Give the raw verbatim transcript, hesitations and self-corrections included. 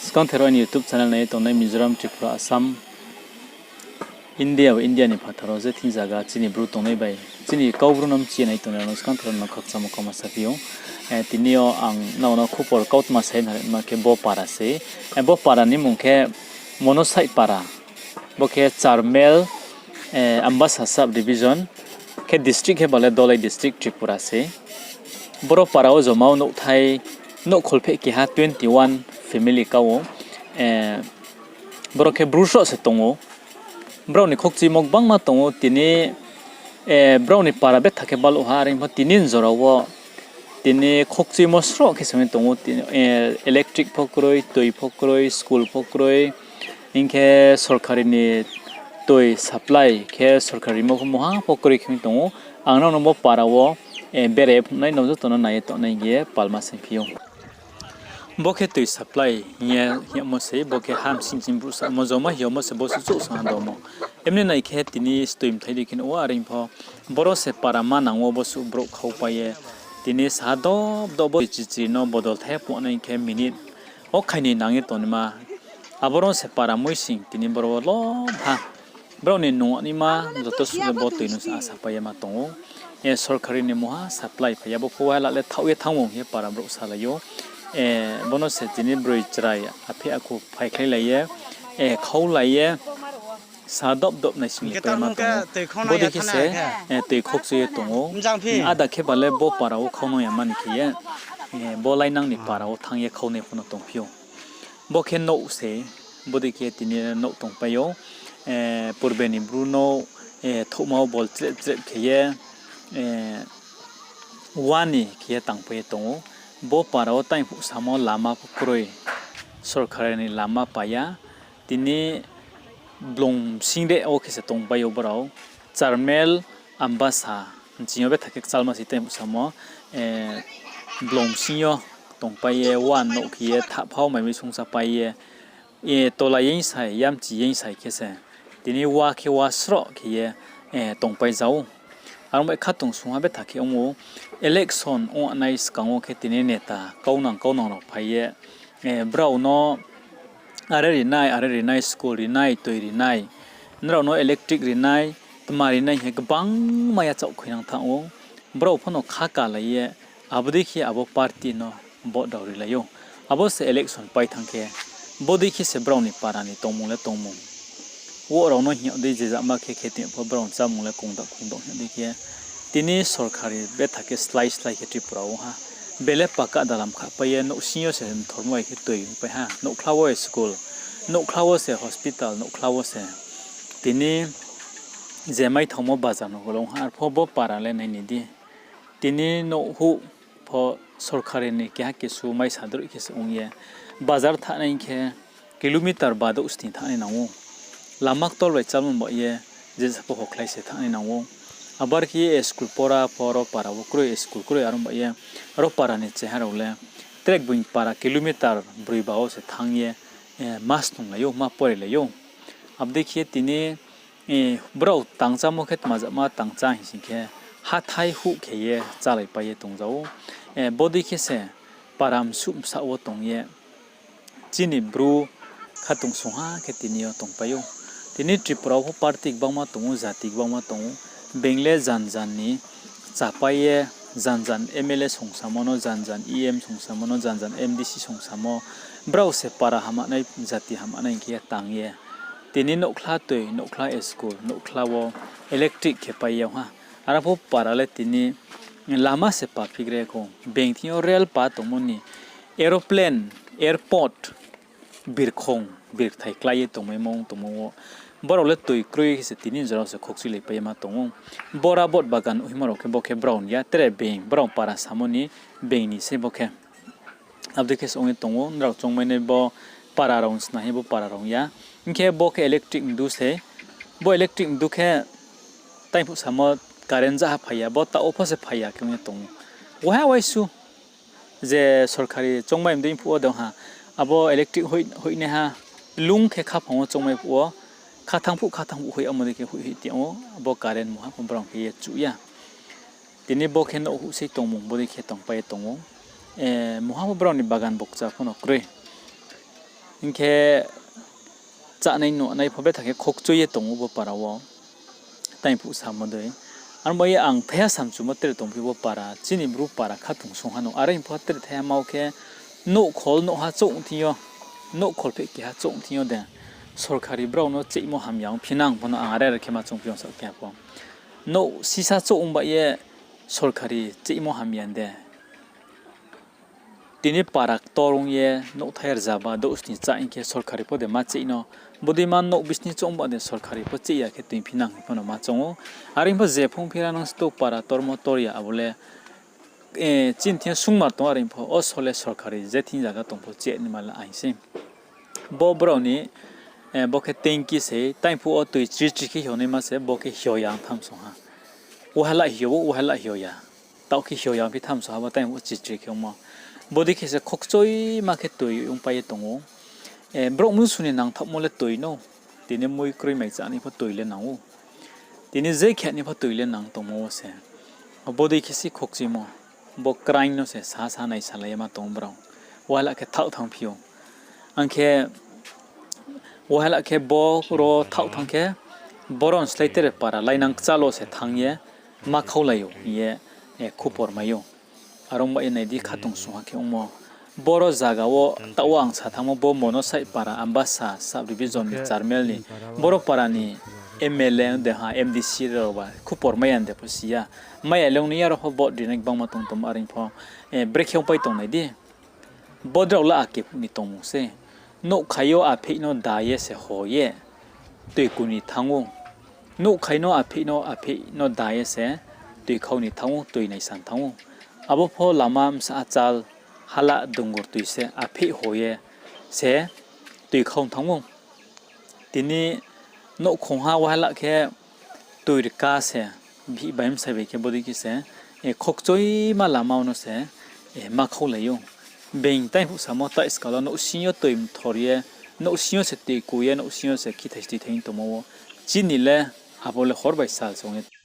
Skangther aini YouTube channel nai tongnai Mizoram, Tripura, Assam, India, India ni phathar wo je thing zaga chini Bru tongnai bai, chini Kaubru no mchi ye nai tongnai rao no skangther no khakchangmo kauma saphi ou. Tini yo ang nrao no khupor kautma sai na ma khe bo para se. Bo para ni mmung khe Monosaih para. Bo khe Charmel, Ambasa sub division, khe district khe bale Dholai district, Tripura se. Boro para wo joma wo nouhthai, nouh kholpheh keha twenty one family ka ou. Boro khe Bru sroh se tong ou. Brao ni khokchuimo gbangma tong ou, tini, brao ni para betha khe baluh ha, are pho tini jora wo tini khokchuimo sroh khe se ong ye tong ou, electric pho kroi, toi pho kroi, school pho kroi, hing khe sorkari ni toi supply khe sorkari rimo pho mungha pho kroi khe ong ye tong ou. Ang nrao no bo para wo berai ye phrungnai, nrao joto no nai ye tongnai hing ye palma saingphi ou. Bo khe toi supply hing ye hingmo se, bo khe ha msing ching brouh samo joma hingmo se bo suh chouh song ha domo. Emni nai khe tini stoi mthai dei khe nuh ou, are pho boro se para manang wo bo suh brouh khaupai ye. Tini saha dob dob bo chichiri no bodol thai phuh nai khe minute o khainoi nang ye tongnaima. Aboro se para muising tini boro wo lobha. Brao ni nung naima joto suh le bo toi no se asa pai ye ma tong ou. Sorkari ni mungha supply phai ya, bo pho wahala le thaoh ye thanng ou hing ye para brouh salai ou. Bono se tini broi chrai aphi akhu phaikhlailai ye, khaulai ye, sa dob dob naising ye pai ma tong ou. Bodei khe se toi khokchu ye tong ou. Ada khe ba le bo para wo khaunang ya mani khe ye, bo lainang ni para wo thanng ye khaunai pho no tongphi ou. Bo khe nouh se, bodei khe tini nouh tongpai ou. Purbe ni Bru nouh, thouhma wo bol chrep chrep khe ye, wa ni khe ye tangpai ye tong ou. Bo para wo taingphuh samo lama pho kroi, sorkari ni lama pai ya. Tini blung bsing de wo khe se tongpai ou brao. Charmel, Ambasa, nching yo betha khe kchalma se taingphuh samo, blung bsing yo tongpai ye, wa nouh khe ye, thahpha wo mai mi sungsa pai ye, tola yengsai, yamchi yengsai khe se, tini wa khe wa sroh khe ye tongpai za ou. Aro bai khatungsung ha betha khe ong ou, election ong nai skang wo khe tini neta kaunang kaunang rao phai ye, brao no are ri nai, are ri nai, school ri nai, toi ri nai, nrao no electric ri nai, tma ri nai hing ye gbangma yachaoh khuinang thanng ou. Brao pho no kha kalai ye, abo dei khe abo party no vote rao rilai ou. Abo se election pai thanng khe, bodei khe se brao ni para ni tongmung le tongmung. Wo rao no hing yag dei je jama khe khe tini pho brao ni chámung le kongdao kongdao hing yag dei khe. Tini sorkari betha khe slái slái khe Tripura wo ha. Bele paka dalam khapai ye, nouhsing yo se mthormo bai khe toi ongpai ha. Nouhkhla wo school, nouhkhla wo se hospital, nouhkhla wo se. Tini je maithaomo bazar no golong ha, arpho bo para le nai ni di. Tini nouh huh pho sorkari ni keha kesu maisa droih khe se ong ye. Bazar thanng nai khe kilometer badouh sni thanng nai nang ou. Lama ktor bai chalmo bai ye, je sa pho hokhlai se thanng nai nang ou. Abar khe ye school pora pho ro para wo kroi, school kroi aro bai ye. Ro para ni cheha rao le tre being para kilometer broi ba wo se thanng ye, ma snunglai ou, ma porilai ou. Abo dei khe tini, brao tangchámo khe tma jama tangchá hing sing khe, hathái huh khe ye chálaipai ye tongja ou. Bodei khe se para msuh bsaoh wo tong ye chini Bru khatungsung ha khe tini yo tongpai ou. Tini Tripura wo pho party gbangma tong ou, jati gbangma tong ou. Being le jan jan ni chápai ye, jan jan MLA songsamo no, jan jan EM songsamo no, jan jan MDC songsamo. Brao se para hamanai, jati hamanai hing khe ye tang ye. Tini nouhkhla toi, nouhkhla school, nouhkhla wo electric khe pai yag ha. Aro pho para le tini lama se pa phigre khou. Being thing yo rail pa tongmo ni, aeroplane, airport, birkhong, birkthai klái ye tongmaimo ong tongmo wo. Brao le toi kroi khe se tini jora wo se khokchuilaipai ye ma tong ou. Bo rabot bagan hingmo rao khe bo khe brao ni ya, tre being, brao para samo ni being ni se bo khe. Abo dei khe se ong ye tong ou, nrao choungmainai bo para rao sna hing ye bo para rao ya. Hing khe bo khe electric mdu se. Bo electric mdu khe taingphuh samo current jaha phai ya, bo taoh wo pho se phai ya khe ong ye tong ou. Waiha waisu je sorkari choungmai mdei phuh wo de ong ha, abo electric hoih, hoihnaiha lung khe khaphang wo choungmai phuh wo, khathang phuh, khathang phuh hoih amo dei khe hoih hoih tong ou, abo current mungha pho brao khe ye chuh ya. Tini bo khe nouh huh sei tongmung bodei khe tongpai ye tong ou. Mungha pho brao ni bagan bokcha pho no kroi. Hing khe chánai nuhnai pho betha khe khokchoi ye tong ou bo para wo. Taingphuh samo dei. Aro bai ye ang thaiha samchumo tre tongphi bo para, chini bru para khatungsung ha no. Are hing pho tre thaiha ma wo khe nouhkhol nouhha chouh thing yo, nouhkhol pheh keha chouh thing yo de sorkari brao no cheihmo hamya ong phi nang pho no ang are are khe ma choungphi ong saoh khe pho. Nouh sisa chouh ong bai ye sorkari cheihmo hamya de. Tini para ktor ong ye nouhthai rzaba douh sni chá hing khe sorkari pho de ma cheih no. Bodei ma nouh bisni chouh ong ba de sorkari pho cheih ya khe toingphi nang hing pho no ma choung ou. Are hing pho je phung phira nang sto para tormo tor ya abo le, chini thing yo sungmar tong, are hing pho o sole sorkari je thing zaga tong pho cheih ni ma le aing sei. Bo brao ni, bo khe tanki se, taingphuh wo toi chri chri khe hionaima se, bo khe hio ya ong tham song ha. Wahala hio ou, wahala hio ya. Taoh khe hio ya ong phi tham song ha, bo taingphuh chri chri khe ongmo. Bodei khe se khokchoima khe toi ongpai ye tong ou. Brouh mnusu ni nangthaohmo le toi no. Tini mui kroi mai chá ni pho toi le nang ou. Tini je khe ni pho toi le nang tongmo wo se. Bodei khe se khokchimo. Bo kraing no se sa sa naisalai ye ma tong brao. Wahala khe thaoh thanng phi ou. Ang khe wahala khe bo ro thaoh thanng khe, boro ni slái tre para lainang kchal wo se thanng ye ma khaulai ou hing ye khupor mai ou. Are ong bai ye nai di khatungsung ha khe ongmo. Boro zaga wo taoh wo ang sa thanngmo bo Monosaih para Ambasa sub division ni chairman ni, boro para ni M L A de ha, M D C rao ba khupor mai ya de pho si ya. Mai ya le ong ni ya ro pho vote rinai gbangma tong tongmo, are pho brekhe ongpai tong nai di. Bo drao le akephuh ni tongmung se. Nouhkhai yo apheih no da ye se ho ye toi ku ni thanng ou. Nouhkhai no apheih no, apheih no da ye se toi khau ni thanng ou, toi naisan thanng ou. Abo pho lama bsa achal hala dungur toi se apheih ho ye se toi khau thanng ou. Tini nouhkhongha wahala khe toi rka se, bihih bai bsai bai khe bodei khe se, khokchoima lama wo no se ma khaulai ou. Being taingphuh samo taih skal wo nouhsing yo toi mthor ye, nouhsing yo se toi ku ye, nouhsing yo se khithai si toi thai tongmo wo. Chini le abo le hor bai sal se ong ye